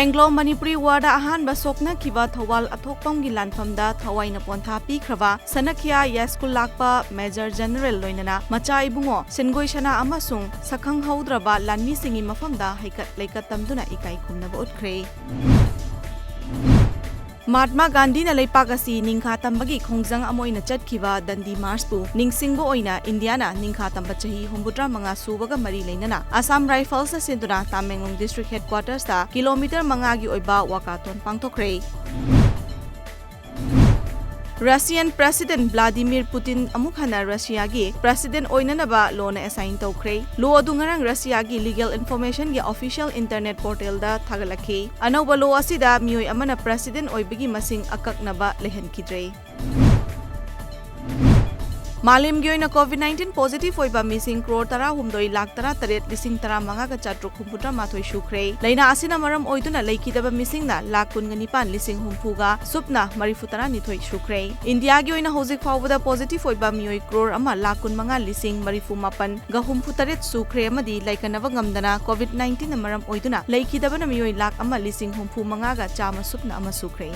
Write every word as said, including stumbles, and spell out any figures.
Anglo Manipuri ꯋꯥꯔꯗ ꯑꯍꯥꯟꯕ ꯁꯣꯛꯅꯈꯤꯕ ꯊꯧꯕꯥꯜ ꯑꯊꯣꯛꯄꯝꯒꯤ ꯂꯥꯟꯐꯝꯗ ꯊꯋꯥꯏꯅ ꯄꯣꯟꯊꯥ ꯄꯤꯈ꯭ꯔꯕ ꯁꯅꯈꯤꯌꯥ ꯌꯥꯏꯁ꯭ꯀꯨꯜ ꯂꯥꯛꯄ ꯃꯦꯖꯔ ꯖꯦꯅꯔꯦꯜ ꯂꯣꯏꯅꯅ ꯃꯆꯥ ꯏꯕꯨꯡꯉꯣ ꯁꯤꯟꯒꯣꯏ ꯁꯅꯥ ꯑꯃꯁꯨꯡ ꯁꯛꯈꯪꯍꯧꯗ꯭ꯔꯕ ꯂꯥꯟꯃꯤꯁꯤꯡꯒꯤ ꯃꯐꯝꯗ ꯍꯩꯀꯠ ꯂꯩꯀꯠ ꯇꯝꯗꯨꯅ ꯏꯀꯥꯏ ꯈꯨꯝꯅꯕ ꯎꯠꯈ꯭ꯔꯦ꯫ ꯃꯍꯥꯠꯃꯥ ꯒꯥꯟꯙꯤꯅ ꯂꯩꯄꯥꯛ ꯑꯁꯤ ꯅꯤꯡꯈꯥ ꯇꯝꯕꯒꯤ ꯈꯣꯡꯖꯪ ꯑꯃ ꯑꯣꯏꯅ ꯆꯠꯈꯤꯕ ꯗꯟꯗꯤ ꯃꯥꯔꯆꯄꯨ ꯅꯤꯡꯁꯤꯡꯕ ꯑꯣꯏꯅ ꯏꯟꯗꯤꯌꯥꯅ ꯅꯤꯡꯈꯥ ꯇꯝꯕ ꯆꯍꯤ ꯍꯨꯝꯐꯨꯇꯔꯥ ꯃꯉꯥ ꯁꯨꯕꯒ ꯃꯔꯤ ꯂꯩꯅꯅ ꯑꯁꯥꯝ ꯔꯥꯏꯐꯜꯁꯅ ꯁꯤꯟꯗꯨꯅ ꯇꯥꯃꯦꯡꯂꯣꯡ ꯗꯤꯁꯇ꯭ꯔꯤꯛ ꯍꯦꯗꯀ꯭ꯋꯥꯇꯔꯁꯇ ꯀꯤꯂꯣꯃꯤꯇꯔ ꯃꯉꯥꯒꯤ ꯑꯣꯏꯕ ꯋꯥꯀꯥꯊꯣꯟ ꯄꯥꯡꯊꯣꯛꯈ꯭ꯔꯦ꯫ ꯔꯁꯤꯌꯥꯟ ꯄ꯭ꯔꯦꯁꯤꯗꯦꯟꯠ ꯚ꯭ꯂꯥꯗꯤꯃꯤꯔ ꯄꯨꯇꯤꯟ ꯑꯃꯨꯛ ꯍꯟꯅ ꯔꯁꯤꯌꯥꯒꯤ ꯄ꯭ꯔꯦꯁꯤꯗꯦꯟꯠ ꯑꯣꯏꯅꯅꯕ ꯂꯣꯟꯅ ꯑꯦꯁꯥꯏꯟ ꯇꯧꯈ꯭ꯔꯦ꯫ ꯂꯣ ꯑꯗꯨ ꯉꯔꯥꯡ ꯔꯁꯤꯌꯥꯒꯤ ꯂꯤꯒꯦꯜ ꯏꯟꯐꯣꯔꯃꯦꯁꯟꯒꯤ ꯑꯣꯐꯤꯁꯤꯌꯦꯜ ꯏꯟꯇꯔꯅꯦꯠ ꯄꯣꯔꯇꯦꯜꯗ ꯊꯥꯒꯠꯂꯛꯈꯤ꯫ ꯑꯅꯧꯕ ꯂꯣ ꯑꯁꯤꯗ ꯃꯤꯑꯣꯏ ꯑꯃꯅ ꯄ꯭ꯔꯦꯁꯤꯗꯦꯟꯠ ꯑꯣꯏꯕꯒꯤ ꯃꯁꯤꯡ ꯑꯀꯛꯅꯕ ꯂꯩꯍꯟꯈꯤꯗ꯭ꯔꯦ꯫ ꯃꯥꯂꯦꯝꯒꯤ ꯑꯣꯏꯅ ꯀꯣꯚꯤꯗ ꯅꯥꯏꯟꯇꯤꯟ ꯄꯣꯖꯤꯇꯤꯚ ꯑꯣꯏꯕ ꯃꯤꯁꯤꯡ ꯀ꯭ꯔꯣꯔ ꯇꯔꯥꯍꯨꯝꯗꯣꯏ ꯂꯥꯈ ꯇꯔꯥꯇꯔꯦꯠ ꯂꯤꯁꯤꯡ ꯇꯔꯥꯃꯉꯥꯒ ꯆꯥꯇ꯭ꯔꯨꯛ ꯍꯨꯝꯐꯨꯇꯔꯥꯃꯥꯊꯣꯏ ꯁꯨꯈ꯭ꯔꯦ꯫ ꯂꯥꯏꯅꯥ ꯑꯁꯤꯅ ꯃꯔꯝ ꯑꯣꯏꯗꯨꯅ ꯂꯩꯈꯤꯗꯕ ꯃꯤꯁꯤꯡꯅ ꯂꯥꯈ ꯀꯨꯟꯒ ꯅꯤꯄꯥꯟ ꯂꯤꯁꯤꯡ ꯍꯨꯝꯐꯨꯒ ꯁꯨꯞꯅ ꯃꯔꯤꯐꯨ ꯇꯔꯥꯅꯤꯊꯣꯏ ꯁꯨꯈ꯭ꯔꯦ꯫ ꯏꯟꯗꯤꯌꯥꯒꯤ ꯑꯣꯏꯅ ꯍꯧꯖꯤꯛ ꯐꯥꯎꯕꯗ ꯄꯣꯖꯤꯇꯤꯚ ꯑꯣꯏꯕ ꯃꯤꯑꯣꯏ ꯀ꯭ꯔꯣꯔ ꯑꯃ ꯂꯥꯈ ꯀꯨꯟꯃꯉꯥ ꯂꯤꯁꯤꯡ ꯃꯔꯤꯐꯨ ꯃꯥꯄꯟꯒ ꯍꯨꯝꯐꯨ ꯇꯔꯦꯠ ꯁꯨꯈ꯭ꯔꯦ ꯑꯃꯗꯤ ꯂꯩꯀꯟꯅꯕ ꯉꯝꯗꯅ ꯀꯣꯚꯤꯗ ꯅꯥꯏꯟꯇꯤꯟꯅ ꯃꯔꯝ ꯑꯣꯏꯗꯨꯅ ꯂꯩꯈꯤꯗꯕꯅ ꯃꯤꯑꯣꯏ ꯂꯥꯈ ꯑꯃ ꯂꯤꯁꯤꯡ ꯍꯨꯝꯐꯨ ꯃꯉꯥꯒ ꯆꯥꯝꯃ ꯁꯨꯞꯅ ꯑꯃ ꯁꯨꯈ꯭ꯔꯦ꯫